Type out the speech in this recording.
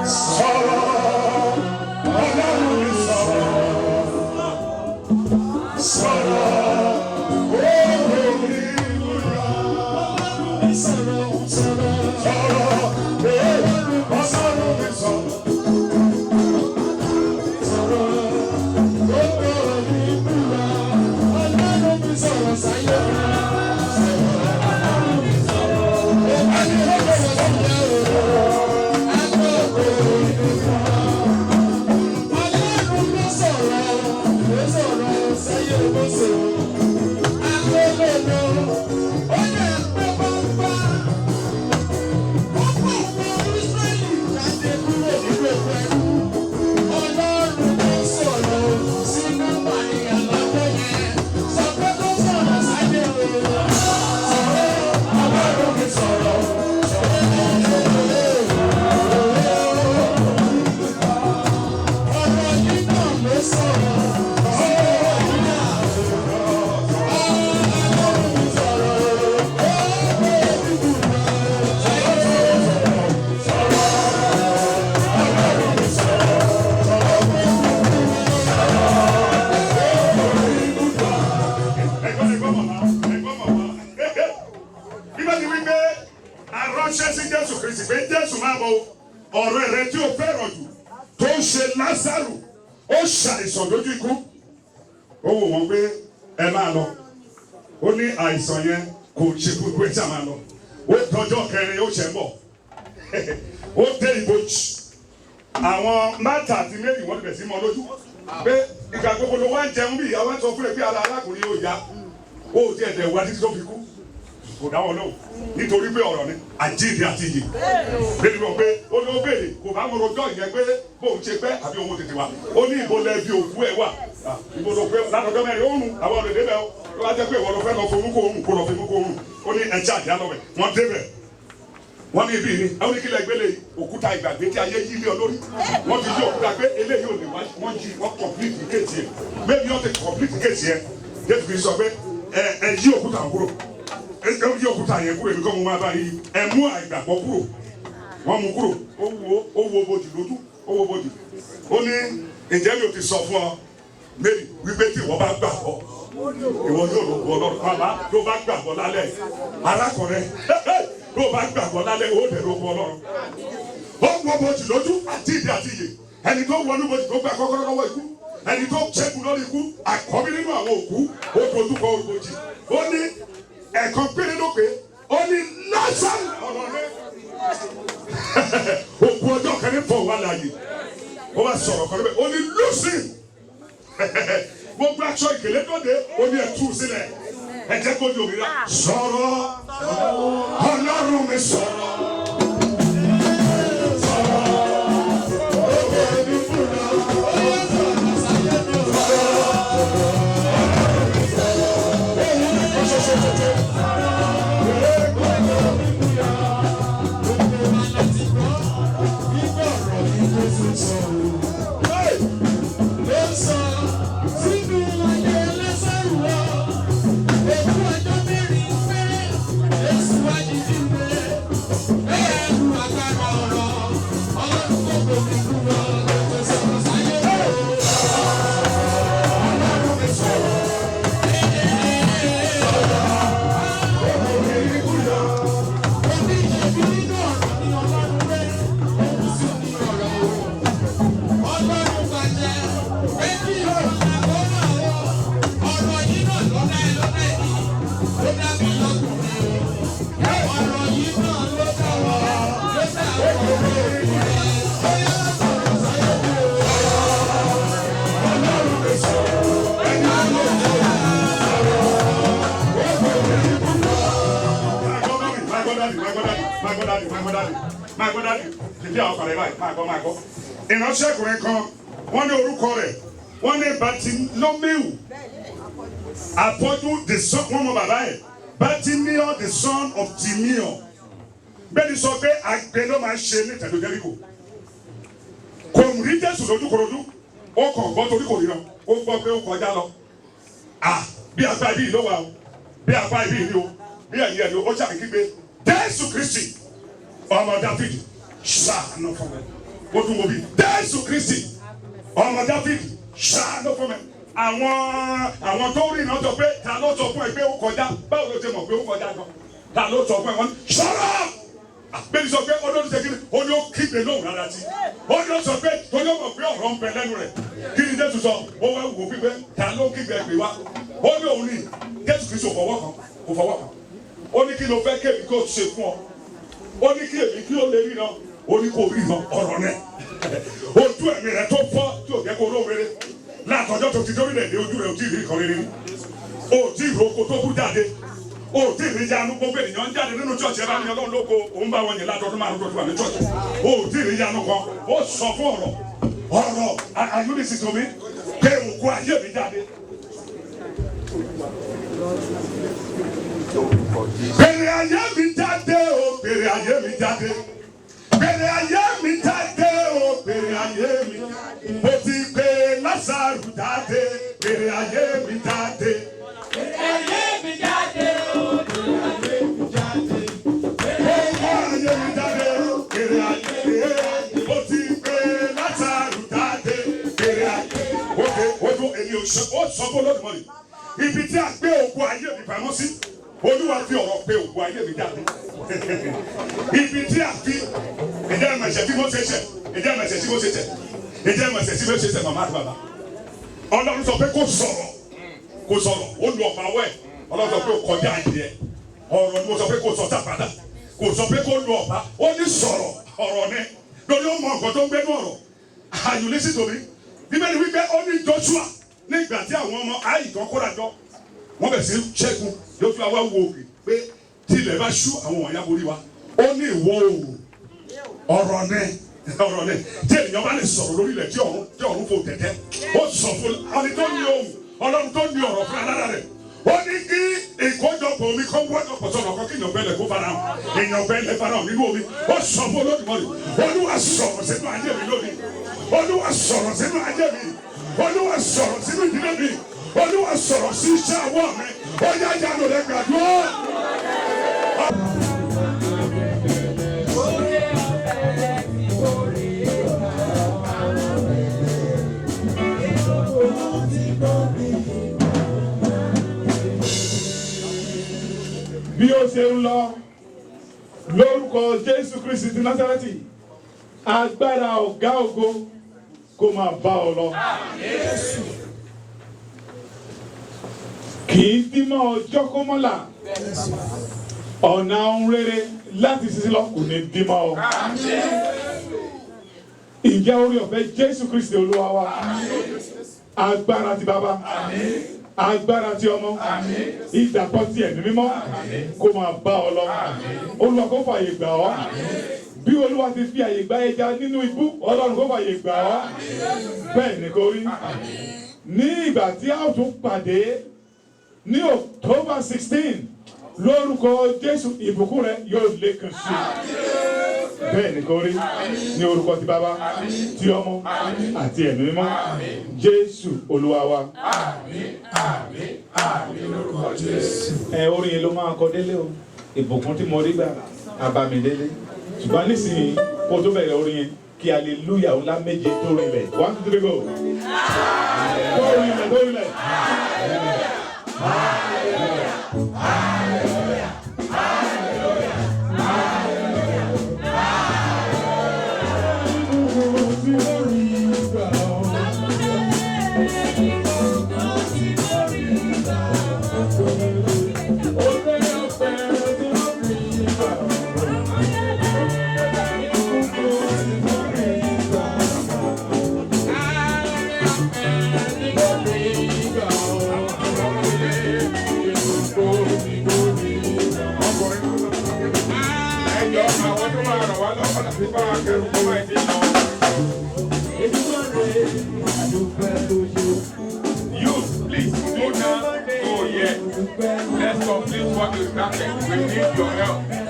Sọ̀rọ̀, Ọlọ́run mi sọ̀rọ̀. Sọ̀rọ̀, ògo mi wúrà. Sọ̀rọ̀, sọ̀rọ̀, Sọ̀rọ̀, Ọlọ́run mi sọ̀rọ̀. Sọ̀rọ̀, gbogbo mi búra. Ọlọ́run mi sọ̀rọ̀ sáyé mi. Sọ̀rọ̀, Ọlọ́run mi sọ̀rọ̀. Ẹni tó sọ̀rọ̀ sáyé o. Agbóògbé mi búra. Ọlọ́run ló sọ̀rọ̀, ló sọ̀rọ̀ sáyé Mósè. Agbóògbé ó lè pẹ́ pọ́npá. Ó kọ́ ọmọ Ísírẹ́lì jáde kúrò nínú oko ẹrú. Ọlọ́run ló sọ̀rọ̀ sínú Màríà lọ́jọ́ yẹn. Sọ pé kó sọ̀rọ̀ sáyé o. Sọ̀rọ̀, Ọlọ́run mi sọ̀rọ̀. Ọ̀rọ̀ yìí náà ló sọ̀rọ̀. Ọ̀rọ̀ yìí náà. Ọlọ́run mi sọ̀rọ̀. Ẹ̀gbọ́n, ẹ̀gbọ́n màmá, ẹ̀gbọ́n màmá. Bíbélì wípé aránṣẹ́ sí Jésù Kristi pé Jésù máa bọ̀, ọ̀rẹ́ rẹ tí o fẹ́ràn jù tó ń ṣe Lásàrù, ó ṣàìsàn lójú ikú. Ó wò wọ́n pé ẹ máa lọ. Ó ní àìsàn yẹn kò ṣe kúkú, ẹ ṣáà máa lọ. Ó dọjọ́ kẹrin, ó ṣẹ̀ ń bọ̀. Ó dé ibojì. Àwọn Mátà àti Mary, wọ́n ti bẹ̀ sí mọ́ lójú pé ìgbà gbogbo ló wá ń jẹun bí ìyàwó sọ fún ẹ pé ara arákùnrin yóò yá, ó ti ẹ̀dẹ̀ wá títí tó fi kú. Kò dáwọ́ lóhùn nítorí pé ọ̀rọ̀ ni àjíǹde àti ìyè. Bẹ́ẹ̀ni wọ́n pé ó ló béèrè, kò bá wọn rojọ́ ìyẹn pé bóun ṣe pẹ́ àbí òun tètè wá. Ó ní ìbò lẹ́bi òkú ẹ̀ wà. Ah, ìbò ló pé látọjọ́ 4 ó rùn, àwọn ọ̀rẹ́ débẹ̀ ó ló wá jẹ́ pé ìwọ ló fẹ́ lọ fomú kó rùn, kó lọ fomú kó rùn. Ó ní ẹja àdá lọ́bẹ̀ wọ́n débẹ̀, wọ́n ní ibi ni àwọn oníkìlẹ̀ gbélé òkúta ìgbàgbé tí ayé yí lé ọ lórí. Wọ́n ti yí òkúta pé eléyìí ò lè wá. Wọ́n jí, wọ́n complete case yẹn. Maybe wọ́n ti complete case yẹn. Jésù Kristi sọ pé ẹ yí òkúta kúrò, ẹ yí òkúta yẹn kúrò, èmi kọ́ mo máa bá yí. Ẹ mú àìgbàgbọ́ kúrò. Wọ́n mú kúrò. Ó wo bojì lójú, ó wo bojì. Ó ní, "Ǹjẹ́ mi ò ti sọ fún ọ, Mary, wípé tí ìwọ bá gbàgbọ́, ìwọ yóò lọ gbọ́ Ọlọ́run?" Màmá, tó bá gbàgbọ́ lálẹ́, arákùnrin, tó bá gbàgbọ́ lálẹ́, ó dẹ̀ ló gbọ́ Ọlọ́run. Ó wọ bojì lójú, àti ìdí àti ìyè. Ẹni tó wọnú bojì, tó gba kọ́kọ́rọ́ lọ́wọ́ ikú, ẹni tó ṣẹ́gun lórí ikú, àkọ́bí nínú àwọn òkú, ó dojúkọ bojì. Ó ní ẹ̀kan péré ló pé, ó ní, "Lásán ọ̀rọ̀ rẹ." Òkú ọjọ́ kẹrin fọ̀ wá láàyè. Ó wá sọ̀rọ̀ kan níbẹ̀, ó ní, "Loose him." Gbogbo aṣọ ìkèlè tó dé, ó ní, "Ẹ tú sílẹ̀, ẹ jẹ́ kó di òmìnira." Sọ̀rọ̀, Ọlọ́run mi sọ̀rọ̀. Ló sọ sínú ayé Lásàrù wọ. Òkú ọjọ́ 4 péré, Jésù wá jí jíǹde. Pẹ̀lú agbára ọ̀rọ̀, Ọlọ́run kò gbòmí kúrò, ló sọ̀rọ̀ sáyé o. Ọlọ́run mi sọ̀rọ̀. Omi ìṣèbí nínú ọ̀rọ̀ ní Ọlọ́run rẹ̀, òun sì ní ọ̀rọ̀ o. Ọlọ́run pàṣẹ pé kí ìrọ̀lá kó máa wọ. Ọ̀rọ̀ yìí náà ló dá ẹ lọ́dá ẹ̀mí. Ló dá mi lọ́kùnrin o. Ọ̀rọ̀ yìí náà ló dá wọ. Ló dá ọkùnrin rẹ̀. Ó yá, sọ̀rọ̀ sáyé mi o. Máa gbọ́ daddy, máa gbọ́ daddy, máa gbọ́ daddy, máa gbọ́ daddy, máa gbọ́ daddy. Fìdí àwọn ọkọ̀ rẹ̀ báyìí, máa gbọ́, máa gbọ́. Ìránṣẹ́kùnrin kan, wọ́n ní orúkọ rẹ̀, wọ́n ní Bartimaeus, afọ́jú, the son. Wọ́n mọ bàbá ẹ̀, Bartimaeus, the son of Timaeus. Bẹ́ẹ̀ni sọ pé àgbẹ̀ ló máa ń ṣe ní tẹ̀dó Jẹ́ríkò. Kò rí Jésù lójúkorojú, ó kàn gbọ́ torí kò ríran. Ó gbọ́ pé ó kọjá lọ. Ah, bí apá ibi ló wà o, bí apá ibi ni o, bí ẹ̀yìn ẹ̀ ni o. Ó ṣàkíkí pé, "Jésù Kristi, ọmọ Dáfídì, ṣàánú fún mi." Ó tún wo bí Jésù Kristi ọmọ Dáfídì ṣàánú fún mi. Àwọn tó rí iná sọ pé ta ló sọ fún ẹ pé ó kọjá? Báwo ló ṣe mọ̀ pé ó kọjá gan? Ta ló sọ fún ẹ? Wọ́n sọ̀rọ̀. Bẹ́ẹ̀ni sọ pé olórí ṣe kíni, ó ní ó kígbe lóhùn rárá sí. Ó ní ó sọ pé torí ó mọ̀ pé ọ̀rọ̀ ń bẹ lẹ́nu rẹ̀. Kí ni Jésù sọ? Ó wá wò pípẹ́ ta ló kígbe pè wá. Ó ní òun ní Jésù Kristi ò fọwọ́ kan, kò fọwọ́ kan. Ó ní kí ló fẹ́ kémi kó ṣe fún ọ? Ó ní kí èmi kí ó lè ríran. Ó ní kó ríran ọ̀rọ̀ rẹ̀. Ojú ẹ̀mí rẹ̀ tó fọ́ tí ò jẹ́ kó róore rẹ̀. Látọjọ́ tó ti dórílẹ̀-èdè ojú rẹ̀ ò tí ì rí nǹkan rere rí. O ò tí ì roko tó kú jáde. O ò tí ì rí yanu gbogbo ènìyàn ń jáde nínú church ẹ bá ní Ọlọ́run lóko òun bá wọn yẹn látọdún márùn tó ti wà ní church. O ò tí ì rí yanu kan. Ó sọ fún ọ̀rọ̀ ọ̀rọ̀ àyúnísì tó mi pé òkú ayé mi jáde. Bèrè ayé mi jáde o, bèrè ayé mi jáde. Bèrè ayé mi jáde o, bèrè ayé mi jáde. Mo ti pè Lásárù jáde, bèrè ayé mi jáde. Ayé mi jáde o, ayé mi jáde. Òkú ayé mi jáde, bèrè ayé mi. Mo ti pè Lásárù jáde, bèrè ayé mi. Ókè, ó tún èmi ò ṣe, ó sọ fún Olódùmarè. Ibi tí a gbé òkú ayé mi pamọ́ sí, Olúwa fi ọ̀rọ̀ pé òkú ayé mi jáde. Ibi tí a fi ìjẹ́ ẹ̀mẹ̀ṣẹ̀ tí mo ṣe ṣẹ̀, ìjẹ́ ẹ̀mẹ̀ṣẹ̀ tí mo ṣe ṣẹ̀, ìjẹ́ ẹ̀mẹ̀ṣẹ̀ tí mo ṣe ṣẹ̀ màmá àti bàbá. Ọlọ́run sọ pé kó sọ̀rọ̀, kó sọ̀rọ̀, ó lu ọ̀pá wẹ̀. Ọlọ́run sọ pé ó kọjá ìdí ẹ̀. Ọ̀rọ̀ ni mo sọ pé kó sọ sápadà. Kò sọ pé kó lu ọ̀pá, ó ní sọ̀rọ̀, ọ̀rọ̀ ni. Lórí ó mọ nǹkan tó ń gbénú ọ̀rọ̀. Àyùlé sì tòmí. Bíbélì wípé ó ní Joshua nígbà tí àwọn ọmọ Áì tán kóra jọ. Wọ́n bẹ̀ sí ṣẹ́gun. Joshua wá wo òkè pé tí ilẹ̀ bá ṣú àwọn wọ̀nyá borí wa. Ó ní ìwọ oòrùn. Ọ̀rọ̀ ni ọ̀rọ̀ ni tí ènìyàn bá lè sọ̀rọ̀ lórí ilẹ̀ tí ọ̀run fò tẹ̀tẹ̀. Ó sọ fún ọni tó ní ohùn, Ọlọ́run tó ní ọ̀rọ̀ fún alára rẹ̀. Ó ní kí ìkójọpọ̀ omi kó wọ́jọpọ̀ sọ̀rọ̀ kan kí ìyàngbẹ́lẹ̀ kó fara hàn. Ìyàngbẹ́lẹ̀ fara hàn nínú omi. Ó sọ fún Olódùmarè. Olúwa sọ̀rọ̀ sínú ayé mi lónìí. Olúwa sọ̀rọ̀ sínú ayé mi. Olúwa sọ̀rọ̀ sínú ìdílé mi. Olúwa sọ̀rọ̀ sí iṣẹ́ ọwọ́ mi. Ó yá yanu rẹ̀ gbàdúrà. Oore ọ̀fẹ́ tí mo rí gbà. Bí ó ṣe ń lọ lórúkọ Jésù Kristi ti Násárẹ́tì, agbára ọ̀gá ògo kó máa bá ọ lọ. Kì í dímọ̀ ọjọ́ kó mọ́là, ọ̀nà ohun rere láti ṣiṣẹ́ lọ kò ní dímọ̀ ọ. Ǹjẹ́ orí ọ̀fẹ́ Jésù Kristi Olúwa wa, agbára ti Bàbá, agbára ti Ọmọ, ìdàpọ̀ ti Ẹ̀mí Mímọ́ kó máa bá ọ lọ. Olúwa kó fààyè gbà ọ́. Bí Olúwa ti fi àyè gba ẹja nínú ibú, Ọlọ́run kó fààyè gbà ọ́. Bẹ́ẹ̀ ni kó rí. Ní ìgbà tí a ó tún pàdé ní October 16, lórúkọ Jésù, ìbùkún rẹ yóò lékun sí i. Bẹ́ẹ̀ ni kó rí. Ní orúkọ ti Bàbá, ti Ọmọ àti Ẹ̀mí Mímọ́, Jésù Olúwa wa. Ẹ orin yẹn ló máa kọ délé o. Ìbùkún tí mo rí gbà abamidélé. Ṣùgbọ́n nísìnyí kó tó bẹ̀rẹ̀ orin yẹn, kí hallelujah ńlá méje tó rinlẹ̀. 1, 2, 3, go. Tó rinlẹ̀, tó rinlẹ̀. Ẹjọ́ àwọn tó máa ràn wá lọ́wọ́ láti bá wa kẹrù kó máa ti lọ. Youth, please go now, go here. Let's complete what we started. We need your help.